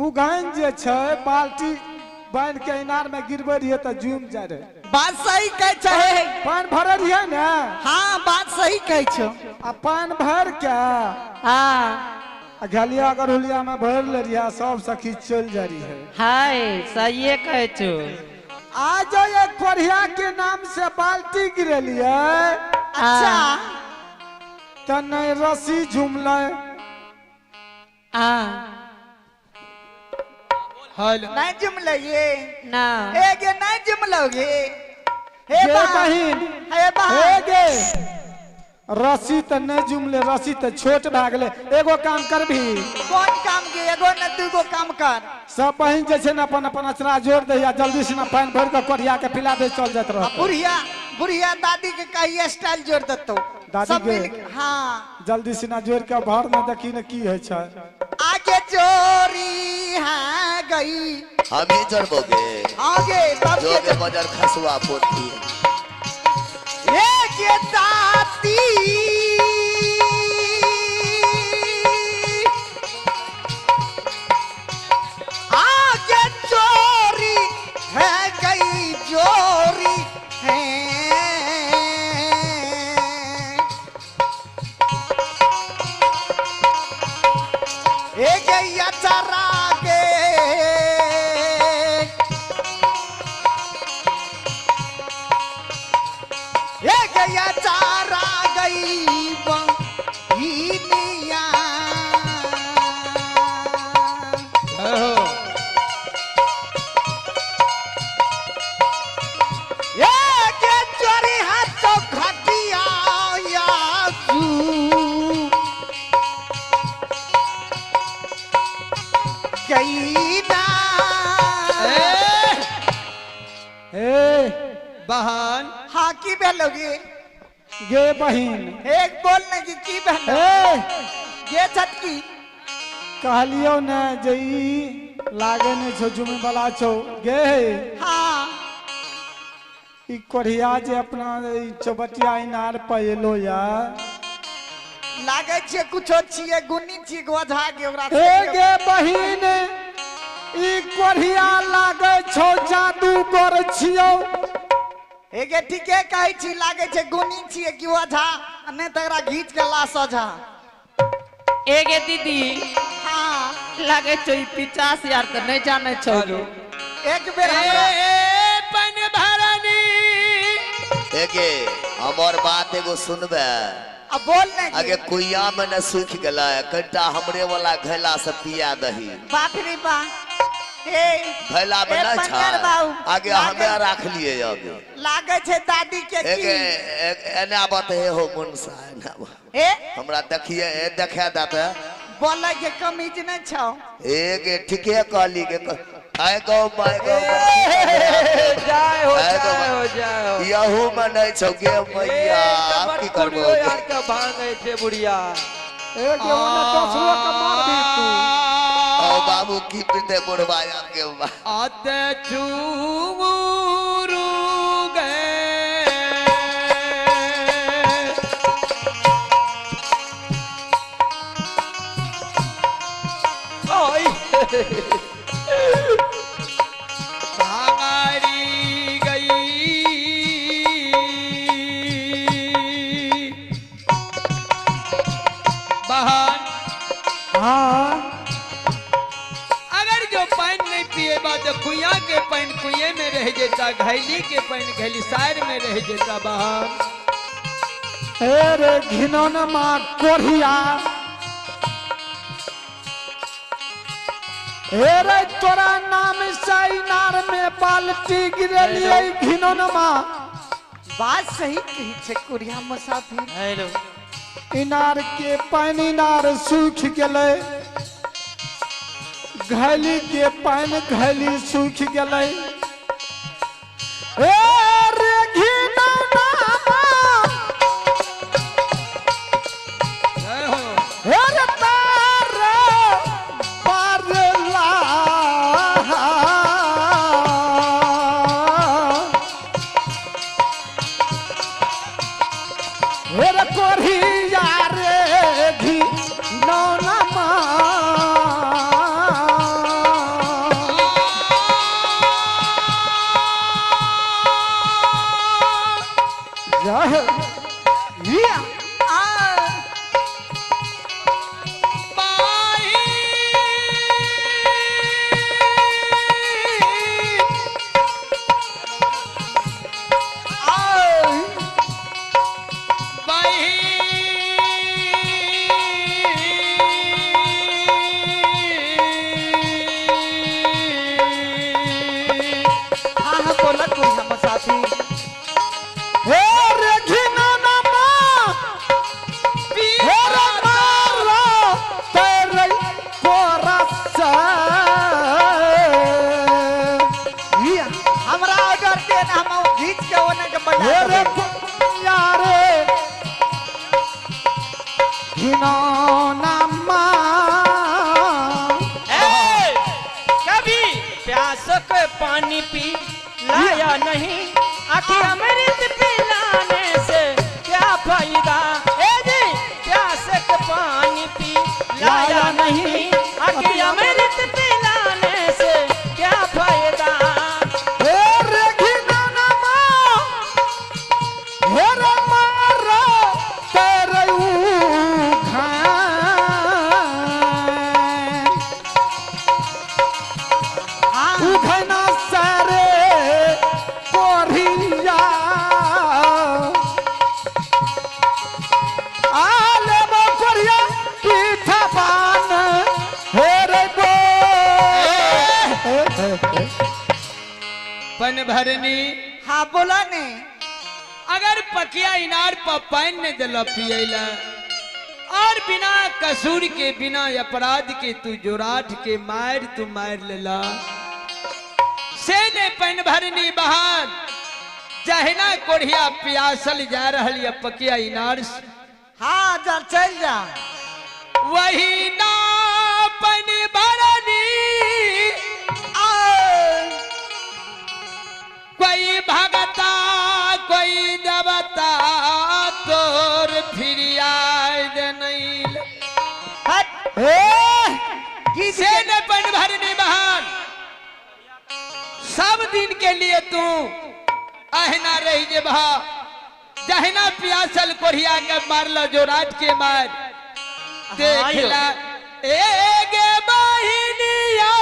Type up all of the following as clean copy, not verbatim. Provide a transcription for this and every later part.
उगाइन जे छै बाल्टी बांध के इनार में गिरबै रहिए त जुम जाय रहे। बात सही कहै छै। पानि भरै रहिए ने। हाँ बात सही कहै छौ। आ पानि भर के हाँ घलिया गरहुलिया में भर ले रहिए सब सखी चल जा रही है। हाय सही कहै छौ। आज एक कोढ़िया के नाम से बाल्टी गिरेलिए। अच्छा त नहीं रस्सी झुमलै। हेलो नहीं जुमलै ये ना ए गे नहीं जुमलौगे। हे बहिन हे बहिन हे गे रस्सी त नहीं जुमले रस्सी त छोट भए गेलै। एगो काम करबी। कोन काम गे? एगो न दूगो काम कर। सब बहिन जे छै ने अपन अपन अचरा जोड़ दे आ जल्दी से ना पानि भरि के कोढ़िया के पिला दे चल जात रह। बुढ़िया बुढ़िया दादी के कहिए स्टाइल जोड़ देतो दादी के। हाँ जल्दी से ना जोड़ के भर न देखी न की होइ छै। आगे चोरी है गई। हम ही जोड़बोगे। आगे तब जो के बजर खसुआ पोथी एक दाती आगे चोरी है गई चोरी है। एक चरा के एक चारा गई बहिनिया। एक चोरी हाथ घटिया गई ना। ए बहन हाँ की भेलोगे गे बहिन? एक बोल ने की भेलो गे छटकी कहलियो ने जे ई लागे ने छौ जुमे वाला छौ गे। हाँ ई कोढ़िया जे अपना चौबटिया इनार पर एलो या लागे छे कुछो छिए गुनी छिए गोझा के ओकरा। ए गे बहिन ई कोढ़िया लागे छौ जादूगर छियौ। एगे ठीके कहै छी लागे छे गुनी छिए कि ओझा नहि तकरा घीच के ला सोझा। एगे दीदी हाँ लागे छौ ई पिचास यार त नहीं जाने छौ। एक बेर हमरा ए पन भरनी एगे हमर बात एगो सुनबे। अब बोल ने आगे कुइया में न सूख गेलै कनिटा हमरे वाला घैला से पिया दही। बाप रे बा ए घैला में न छै आगे हमे राख लिए। आगे लागे छै दादी के की एना बात हे हो मुनसा एना ए हमरा देखिए ए देखा दाते बोले के कमीज न छौ। एगे ठीके कहली के आय गो my गो जाय हो जाय हो जाय हो यहू में नहीं छौ गे मैया की करबो यार के भांगे छे बुढ़िया। ए गे ओने दसरो के मार भी तू। ओ बाबू की पीते बुढ़वा के आते चूरू गए ओए भांगारी गई बहन। हाँ अगर जो पानी नहीं पिएबा तो कुइया के पानी कुएं में रह जेता घैली के पानी घैली सायर में रह जेता बहन। ए रे घिनौना माँ कोढ़िया हे रे तोरा नाम से इनार में बाल्टी गिरेलिए घिनौना माँ। बात सही कही छे कोढ़िया मुसाफिर। हेलो इनार के पानी इनार सूख गेलै घैली के पानि घैली सूख गेलै। ए रे घिनौना माँ हे रे तारे पारला हे रे कोढ़िया रे घिनौना माँ। पानी पी लाया नहीं, आखिर अमृत पिलाने से क्या फायदा। ए जी प्यास के पानी पी लाया नहीं, आखिर अमृत पिलाने से क्या फायदा। हे रे घिनौना माँ, हे रे मारो तेरे उघान। उघना सारे कोरिया आले कोरिया की थपान हे रे बो। पन भरनी। हाँ बोला ने। अगर पकिया इनार पर पानी ने दिल पियला और बिना कसूर के बिना अपराध के तू जोराठ के मार तू मार लेला, से ने पन भरनी बहान जहना कोढ़िया प्यासल जा रहल या पकिया इनार से। हाँ जा चल जा। वही ना पन भरनी कोई भगता कोई देवता तोर फिर आए नहीं। हट से ने पन भरनी बहान सब दिन के लिए तू अहना रही जे भा, जहना प्यासल कोढ़िया के मारल जो रात के मार देखला एगे बहिनिया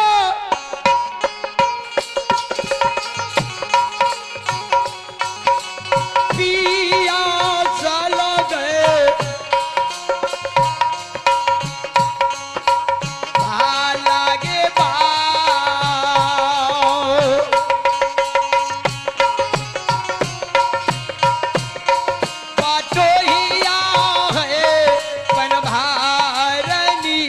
पियासल गए लागे बा। पाटोहिया है पन भारनी,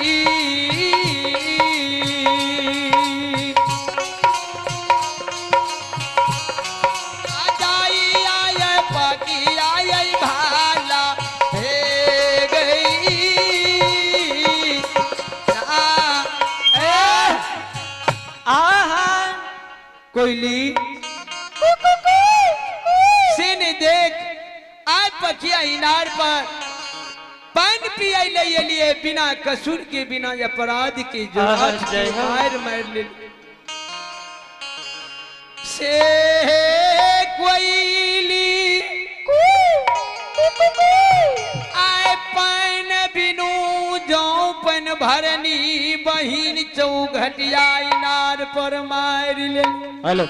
जाई आय पकी आय भाला हे गई। आहा कोयली सिन देख आज पखिया इनार पर पान पियाई ले लिए बिना कसूर के बिना अपराध के जो जय हो। मार मार ले से कोयली आए पान बिनु जाऊं पन भरनी बहिन चौघटिया इनार पर मार ले। हेलो।